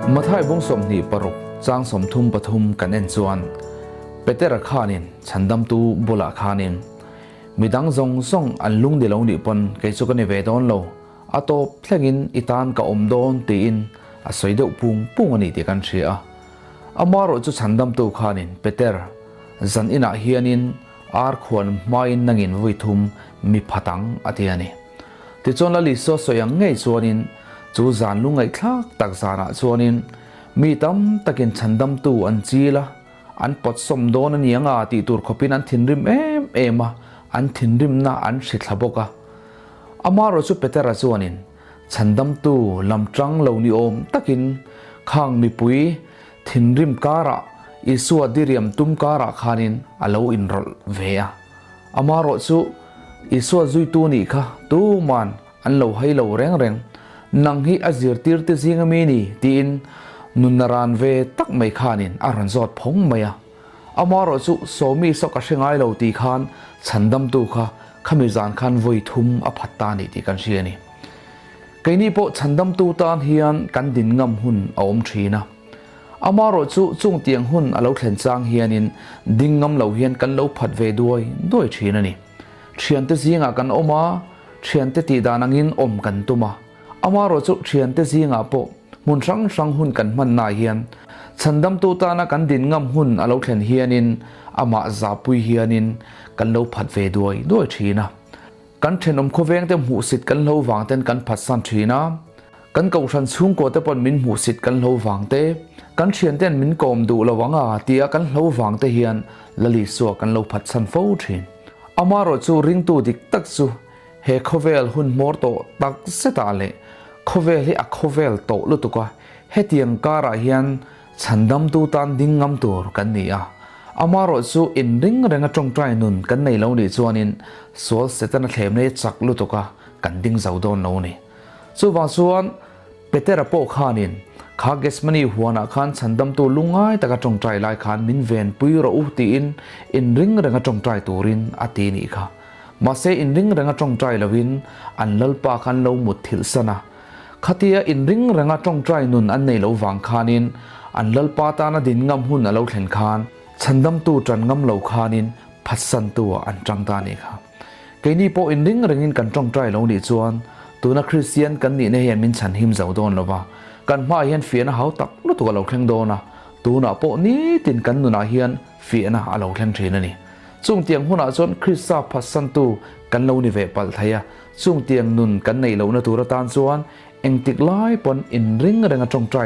Mathai bung 26 chang 33 kan en chuan Petera khanin chhandamtu bulah khanin midang zawng zawng an lung ni lo nih pawn kei chu ka ni ve dawn lo a tawp thlengin i tan ka awm dawn tiin a sawi deuh pung pung a ni tih kan hria a. Amaherawh chu chhandamtu khanin Peter zan inah hianin ar khuan hmain nangin vui thum mi phat ang a ti a ni. Tichuan Lal Isua sawi ang ngei chuanin chu zan lungngaihthlak tak zanah chuanin mi tam takin chhandamtu an chil a, an pawtsawm dawn a ni ang a tih tur khawpin an thinrim em em a, an thinrimna an hri thla bawk a. Amaherawh chu Petera chuanin Chhandamtu lam tang lo ni awm takin khang mipui thinrim karah Isua diriam tum karah khanin a lo inrawlh ve a. Amaherawh chu Isua zuitu nih kha tuman an lo hai lo reng reng, nang hi a zirtirte zinga mi ni tiin nunna ran ve tak mai khanin a rawn zawt phawng mai a. Amaherawh chu Sawmi saw ka hre ngai lo tih khan chhandamtu kha khami zan khan vawi thum a phat ta ni tih kan hria a ni. Keini pawh chhandamtu tan hian kan din ngam hun a awm thin a. Amaherawh chu chung tiang hun a lo thlen chang hianin ding ngam lo hian kan lo phat ve duai duai thin a ni. Thiante zingah kan awm a, thiante tih dan angin awm kan tum a. Amaherawh chu thiante zingah pawh hmun hrang hrang hun kan hmannaah hian chhandamtu tana kan din ngam hun a lo thlen hianin amah zahpui hianin kan lo phat ve duai duai thin a. Kan thenawm khawvengte hmuhsit kan hlo vang ten kan phatsan thin a, kan kohhran chhungkaw te pawn min hmuhsit kan hlo vang te, kan thianten min kawm duh lo ang a tia kan hlo vang te hian Lalisua kan lo phatsan fo thin. Amaherawh chu ringtu dik tak chu he khawvel hun hmawr tawh tak zetah leh khawvel hi a khawvel tawh lutuk a, hetiang karah hian Chhandamtu tan ding ngam tur kan ni a, amaherawh chu inring renga tawngtai nun kan nei lo nih chuanin sual Setana thlemna hi chak lutuk a kan ding zo dawn lo ni. Chuvang chuan Petera pawh khanin kha Gethsemane huanah khan chhandamtu lungngai taka tawngtai lai khan min venpui rawh u tiin inring renga tawngtai turin a ti nih kha. Mahse inring renga tawngtai loin an Lalpa khan lo mut thilh san a. Khatia inring renga tawngtai nun an nei lo vang khanin an Lalpa tana din ngam hun a lo thlen khan chhandamtu tan ngam lo khanin phatsantu ah an tang ta nih kha. Keini pawh inring rengin kan tawngtai lo nih chuan tuna Kristian kan nihna hian min chhan him zo dawn lo va, kan hmaah hian fiahna hau tak lutuk a lo thleng dawn a, tunah pawh nitin kan nunah hian fiahna a lo thleng thin a ni. Chungtiang hunah chuan Krista phatsantu kan lo ni ve palh thei a, Chungtiang nun kan neih lohna tur atan chuan engtik lai pawn inring renga tawngtai.